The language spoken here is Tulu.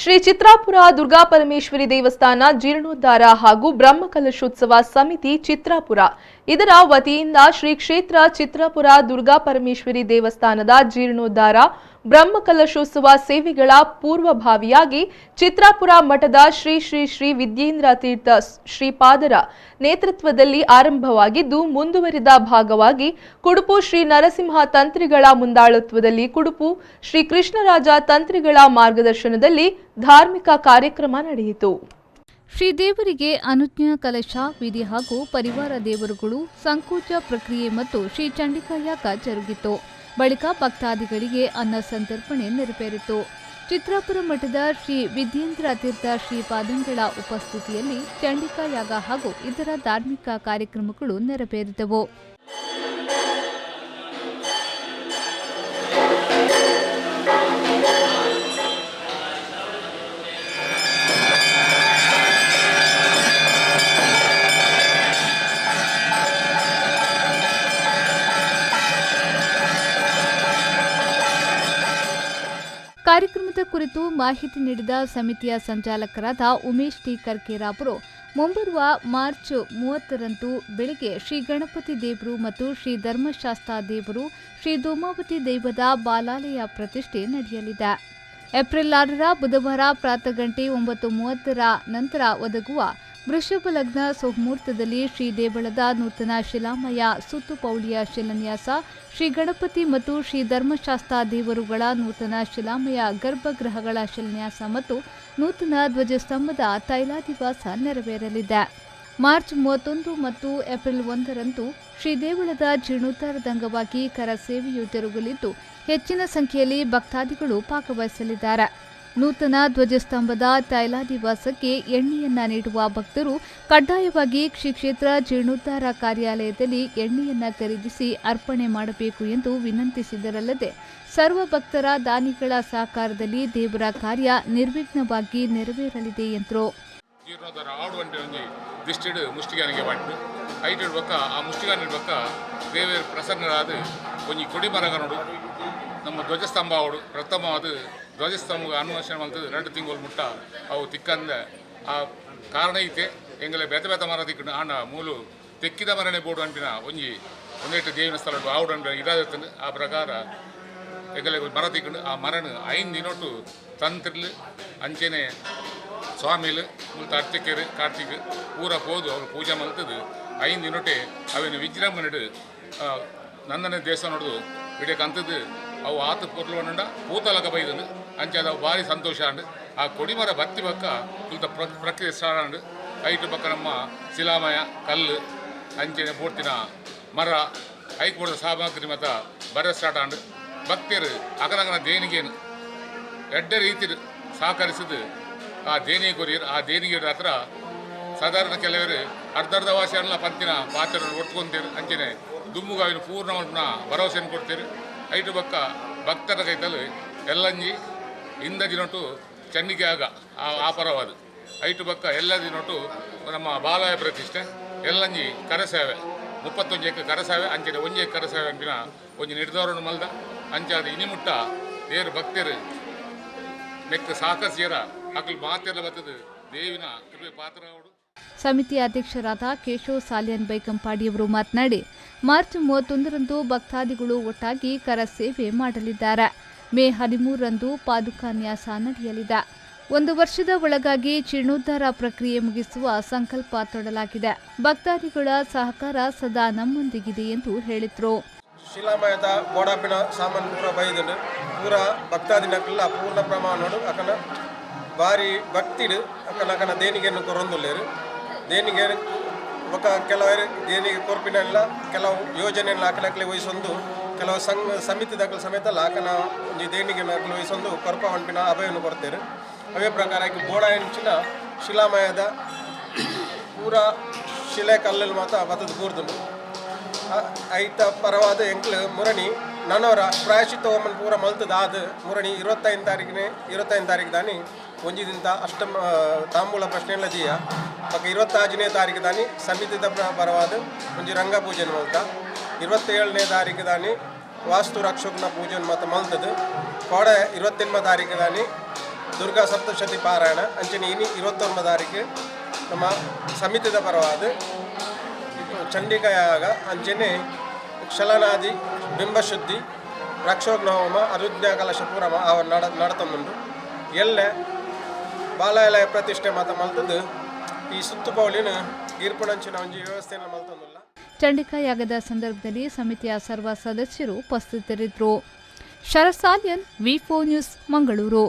ಶ್ರೀ ಚಿತ್ರಾಪುರ ದುರ್ಗಾ ಪರಮೇಶ್ವರಿ ದೇವಸ್ಥಾನ ಜೀರ್ಣೋದ್ಧಾರ ಹಾಗೂ ಬ್ರಹ್ಮಕಲಶೋತ್ಸವ ಸಮಿತಿ ಚಿತ್ರಾಪುರ ಇದರ ವತಿಯಿಂದ ಶ್ರೀ ಕ್ಷೇತ್ರ ಚಿತ್ರಾಪುರ ದುರ್ಗಾ ಪರಮೇಶ್ವರಿ ದೇವಸ್ಥಾನದ ಜೀರ್ಣೋದ್ಧಾರ ಬ್ರಹ್ಮಕಲಶೋತ್ಸವ ಸೇವೆಗಳ ಪೂರ್ವಭಾವಿಯಾಗಿ ಚಿತ್ರಾಪುರ ಮಠದ ಶ್ರೀ ಶ್ರೀ ಶ್ರೀ ವಿದ್ಯೇಂದ್ರ ತೀರ್ಥ ಶ್ರೀಪಾದರ ನೇತೃತ್ವದಲ್ಲಿ ಆರಂಭವಾಗಿದ್ದು, ಮುಂದುವರಿದ ಭಾಗವಾಗಿ ಕುಡುಪು ಶ್ರೀ ನರಸಿಂಹ ತಂತ್ರಿಗಳ ಮುಂದಾಳತ್ವದಲ್ಲಿ ಕುಡುಪು ಶ್ರೀ ಕೃಷ್ಣರಾಜ ತಂತ್ರಿಗಳ ಮಾರ್ಗದರ್ಶನದಲ್ಲಿ ಧಾರ್ಮಿಕ ಕಾರ್ಯಕ್ರಮ ನಡೆಯಿತು. ಶ್ರೀದೇವರಿಗೆ ಅನುಜ್ಞಾ ಕಲಶ ವಿಧಿ ಹಾಗೂ ಪರಿವಾರ ದೇವರುಗಳು ಸಂಕೋಚ ಪ್ರಕ್ರಿಯೆ ಮತ್ತು ಶ್ರೀ ಚಂಡಿಕಾಯಾಗ ಜರುಗಿತು. ಬಳಿಕ ಭಕ್ತಾದಿಗಳಿಗೆ ಅನ್ನ ಸಂತರ್ಪಣೆ ನೆರವೇರಿತು. ಚಿತ್ರಾಪುರ ಮಠದ ಶ್ರೀ ವಿದ್ಯೇಂದ್ರ ತೀರ್ಥ ಶ್ರೀಪಾದಂಗಳ ಉಪಸ್ಥಿತಿಯಲ್ಲಿ ಚಂಡಿಕಾಯಾಗ ಹಾಗೂ ಇತರ ಧಾರ್ಮಿಕ ಕಾರ್ಯಕ್ರಮಗಳು ನೆರವೇರಿದವು. ಕಾರ್ಯಕ್ರಮದ ಕುರಿತು ಮಾಹಿತಿ ನೀಡಿದ ಸಮಿತಿಯ ಸಂಚಾಲಕರಾದ ಉಮೇಶ್ ಟಿ ಕರ್ಕೇರಾವರು, ಮುಂಬರುವ ಮಾರ್ಚ್ 30ರಂದು ಬೆಳಗ್ಗೆ ಶ್ರೀ ಗಣಪತಿ ದೇವರು ಮತ್ತು ಶ್ರೀ ಧರ್ಮಶಾಸ್ತ್ರ ದೇವರು, ಶ್ರೀ ಧೂಮಾವತಿ ದೈವದ ಬಾಲಾಲಯ ಪ್ರತಿಷ್ಠೆ ನಡೆಯಲಿದೆ. ಏಪ್ರಿಲ್ 6ರ ಬುಧವಾರ ಪ್ರಾತಃ ಗಂಟೆ 9:30 ನಂತರ ಒದಗುವ ವೃಷಭ ಲಗ್ನ ಸುಮುಹೂರ್ತದಲ್ಲಿ ಶ್ರೀ ದೇವಳದ ನೂತನ ಶಿಲಾಮಯ ಸುತ್ತುಪೌಳಿಯ ಶಿಲಾನ್ಯಾಸ, ಶ್ರೀ ಗಣಪತಿ ಮತ್ತು ಶ್ರೀ ಧರ್ಮಶಾಸ್ತ್ರ ದೇವರುಗಳ ನೂತನ ಶಿಲಾಮಯ ಗರ್ಭಗೃಹಗಳ ಶಿಲಾನ್ಯಾಸ ಮತ್ತು ನೂತನ ಧ್ವಜಸ್ತಂಭದ ತೈಲಾಧಿವಾಸ ನೆರವೇರಲಿದೆ. ಮಾರ್ಚ್ 31 ಮತ್ತು ಏಪ್ರಿಲ್ 1ರಂದು ಶ್ರೀ ದೇವಳದ ಜೀರ್ಣೋದ್ಧಾರದ ಅಂಗವಾಗಿ ಕರಸೇವೆಯು ಜರುಗಲಿದ್ದು, ಹೆಚ್ಚಿನ ಸಂಖ್ಯೆಯಲ್ಲಿ ಭಕ್ತಾದಿಗಳು ಭಾಗವಹಿಸಲಿದ್ದಾರೆ. ನೂತನ ಧ್ವಜಸ್ತಂಭದ ತೈಲಾಧಿವಾಸಕ್ಕೆ ಎಣ್ಣೆಯನ್ನ ನೀಡುವ ಭಕ್ತರು ಕಡ್ಡಾಯವಾಗಿ ಶ್ರೀ ಕ್ಷೇತ್ರ ಜೀರ್ಣೋದ್ಧಾರ ಕಾರ್ಯಾಲಯದಲ್ಲಿ ಎಣ್ಣೆಯನ್ನ ಖರೀದಿಸಿ ಅರ್ಪಣೆ ಮಾಡಬೇಕು ಎಂದು ವಿನಂತಿಸಿದರಲ್ಲದೆ, ಸರ್ವ ಭಕ್ತರ ದಾನಿಗಳ ಸಹಕಾರದಲ್ಲಿ ದೇವರ ಕಾರ್ಯ ನಿರ್ವಿಘ್ನವಾಗಿ ನೆರವೇರಲಿದೆ ಎಂದರು. ನಮ್ಮ ಧ್ವಜಸ್ತಂಭ ಅವಡು ಪ್ರಥಮವಾದ ಧ್ವಜಸ್ತಂಭ ಅನ್ವೇಷಣೆ ಮಾಡ್ತದೆ. 2 ತಿಂಗಳು ಮುಟ್ಟ ಅವು ತಿಕ್ಕಂದ ಆ ಕಾರಣ ಐತೆ. ಎಂಗಲ ಬೇತ ಬೇತ ಮರ ತಿಕ್ಕಂಡು ಆಂಡ ಮೂಲು ತೆಕ್ಕಿದ ಮರನೇ ಬೋರ್ಡು ಅಂಟಿನ ಒಂಜಿ ಒಂದೇಟು ದೇವಿನ ಸ್ಥಳ ಆవుಡು ಅಂಟಿನ ಇರಾದಿರ್ತದೆ. ಆ ಪ್ರಕಾರ ಎಂಗಲ ಮರ ತಿಕ್ಕಂಡು ಆ ಮರನ 5 ದಿನೊಟ್ಟು ತಂತ್ರಿಲು ಅಂಚೆನೆ ಸ್ವಾಮಿಲು ಮುಲ್ತ ಅರ್ಚಕರು ಕಾರ್ತಿಕ್ ಪೂರ ಪೋದು ಅವರು ಪೂಜೆ ಮಲ್ತದ್ದು. 5 ದಿನೊಟ್ಟೆ ಅವೇನು ವಿಜೃಂಭಣೆಡು ನಂದನ ದೇವಸ್ಥಾನ ನೋಡೋದು ಇಡಕ್ಕೆ ಅಂತದ್ದು ಅವು ಆತ ಪೊರ್ಲುವಣ್ಣ ಪೂತಲಕ ಬೈದಂದು ಅಂಚೆ ಅವು ಭಾರಿ ಸಂತೋಷ ಅಂಡು. ಆ ಕೊಡಿಮರ ಬತ್ತಿ ಪಕ್ಕ ಕುಲ್ತ ಪ್ರಕ್ರಿಯೆ ಸ್ಟಾರ್ಟ್ ಅಂಡು. ಐಟು ಪಕ್ಕ ನಮ್ಮ ಶಿಲಾಮಯ ಕಲ್ಲು ಅಂಚೆನೆ ಪೂರ್ತಿನ ಮರ ಐಕ್ ಬೋರ್ದ ಸಾಮಗ್ರಿ ಮತ ಬರ ಸ್ಟಾರ್ಟ್ ಅಂಡು. ಭಕ್ತರು ಅಗನಗನ ದೇಣಿಗೆನು ಎಡ್ಡ ರೀತಿ ಸಹಕರಿಸಿದ್ದು ಆ ದೇಣಿಗೆ ಕೊರಿಯರು. ಆ ದೇಣಿಗೆ ಹತ್ರ ಸಾಧಾರಣ ಕೆಲವರು ಅರ್ಧ ಅರ್ಧ ವಾಸಿ ಅಲ್ಲ ಪಂತಿನ ಪಾತ್ರ ಒಟ್ಕೊಂತೀರು. ಅಂಚೆನೆ ದುಮ್ಮುಗಾವಿನ ಪೂರ್ಣ ಭರವಸೆಯನ್ನು ಕೊಡ್ತೀರಿ. ಐಟು ಬಕ್ಕ ಭಕ್ತರ ಕೈತಲು ಎಲ್ಲಂಜಿ ಇಂದ ದಿನೊಟ್ಟು ಚಂಡಿಗೆ ಆಗ ಆ ಪರವಾದ ಐಟು ಬಕ್ಕ ಎಲ್ಲ ದಿನೊಟ್ಟು ನಮ್ಮ ಬಾಲಾಯ ಪ್ರತಿಷ್ಠೆ ಎಲ್ಲಂಜಿ ಕರಸೇವೆ 31 ಕರಸೇವೆ ಅಂಚೆನೆ 1 ಕರಸೇವೆ ಅಂಪಿನ ಒಂಜಿ ನಿರ್ಧಾರವನ್ನು ಮಲ್ದ ಅಂಚಾದ ಇನಿಮುಟ್ಟ ದೇರು ಭಕ್ತರು ನೆಕ್ಕ ಸಾಕಸಿಯರ ಅಕಲ್ ಮಾತೆಲ್ಲ ಬರ್ತದೆ ದೇವಿನ ಕೃಪೆ ಪಾತ್ರ. ಸಮಿತಿ ಅಧ್ಯಕ್ಷರಾದ ಕೇಶವ್ ಸಾಲಿಯನ್ ಬೈಕಂಪಾಡಿಯವರು ಮಾತನಾಡಿ, ಮಾರ್ಚ್ 31ರಂದು ಭಕ್ತಾದಿಗಳು ಒಟ್ಟಾಗಿ ಕರಸೇವೆ ಮಾಡಲಿದ್ದಾರೆ. ಮೇ 13ರಂದು ಪಾದುಕಾನ್ಯಾಸ ನಡೆಯಲಿದೆ. 1 ವರ್ಷದ ಒಳಗಾಗಿ ಜೀರ್ಣೋದ್ಧಾರ ಪ್ರಕ್ರಿಯೆ ಮುಗಿಸುವ ಸಂಕಲ್ಪ ತೊಡಲಾಗಿದೆ. ಭಕ್ತಾದಿಗಳ ಸಹಕಾರ ಸದಾ ನಮ್ಮೊಂದಿಗಿದೆ ಎಂದು ಹೇಳಿದರು. ಶಿಲಾಮಯದ ಬೋಡಾಪಿನ ಸಾಮಾನು ಪೂರ ಬೈದುಂಡು ಪೂರ ಭಕ್ತಾದಿನಕ್ಕೆಲ್ಲ ಪೂರ್ಣ ಪ್ರಮಾಣ ಅಕನ ಭಾರಿ ಭಕ್ತಿಡು ಅಕನ ಅಕನ ದೇಣಿಗೆಯನ್ನು ಕೊರೊಂದುಲ್ಲೇರು. ದೇಣಿಗೆ ಬೊಕ ಕೆಲವರು ದೇಣಿಗೆ ಕೊರ್ಪಿನೆಲ್ಲ ಕೆಲವು ಯೋಜನೆಯನ್ನು ಆಕನಕ್ಲೆ ವಹಿಸೊಂದು ಕೆಲವು ಸಂಘ ಸಮಿತಿದಾಗಲು ಸಮೇತ ಆಕನ ಒಂಜಿ ದೇಣಿಗೆಯನ್ನು ಅಕಲು ವಹಿಸೊಂದು ಕೊರ್ಪ ಹೊಂಪಿನ ಅಭಯವನ್ನು ಕೊಡ್ತೇವೆ. ಅವೇ ಪ್ರಕಾರ ಬೋಡ ಹೆಂಚಿನ ಶಿಲಾಮಯದ ಪೂರ ಶಿಲೆ ಕಲ್ಲಲ್ಲಿ ಮಾತ್ರ ಬತ್ತದ ಕೂರ್ದುಂಡು. ಐತ ಪರವಾದ ಎಂಕ್ಲು ಮುರಣಿ ನನವರ ಪ್ರಾಯಶ್ಚಿತ್ತ ಹೋಮನ್ ಪೂರ ಮಲ್ತದ ಆದ ಮುರಣಿ 25 ತಾರೀಕಿನೇ 25 ತಾರೀಕು ದಾನಿ ಒಂಜಿ ದಿನದ ಅಷ್ಟಮ ತಾಂಬೂಲ ಪ್ರಶ್ನೆಲ್ಲ ದೀಯ ಪಕ್ಕ 26ನೇ ತಾರೀಕು ದಾನಿ ಸಮಿತಿದ ಪರವಾದ ಒಂಜಿ ರಂಗ ಪೂಜೆ ಮಲ್ತ 27ನೇ ತಾರೀಕು ದಾನಿ ವಾಸ್ತು ರಕ್ಷಕನ ಪೂಜೆ ಮಾತ್ರ ಮಲ್ತದ ಕೋಡೆ 28 ತಾರೀಕು ದಾನಿ ದುರ್ಗಾ ಸಪ್ತಶತಿ ಪಾರಾಯಣ ಅಂಚನೆ ಇನಿ 29 ತಾರೀಕು ನಮ್ಮ ಸಮಿತಿದ ಪರವಾದ ಚಂಡಿಕಾಯಾಗ ಅಂಚನೆ ಕ್ಷಲನಾದಿ ಬಿಂಬಶುದ್ಧಿ ರಕ್ಷೋಘ್ನ ಹೋಮ ಅರುಜ್ಞಾ ಕಲಶ ಪೂರಮ ಅವ ನಡತೊಂದುಂಡು. ಎಲ್ಲೆ ಬಾಲಾಲಯ ಪ್ರತಿಷ್ಠೆ ಮಾತ ಮಲ್ತದ್ದು ಈ ಸುತ್ತು ಪೌಳಿನ ಗಿರ್ಪುಣಂಚಿನ ಒಂಜಿ ವ್ಯವಸ್ಥೆಯನ್ನು ಮಲ್ತೊಂದುಲ್ಲ. ಚಂಡಿಕಾ ಯಾಗದ ಸಂದರ್ಭದಲ್ಲಿ ಸಮಿತಿಯ ಸರ್ವ ಸದಸ್ಯರು ಉಪಸ್ಥಿತರಿದ್ದರು. ಶರಸಾಲಿಯನ್, V4 news, Mangaluru.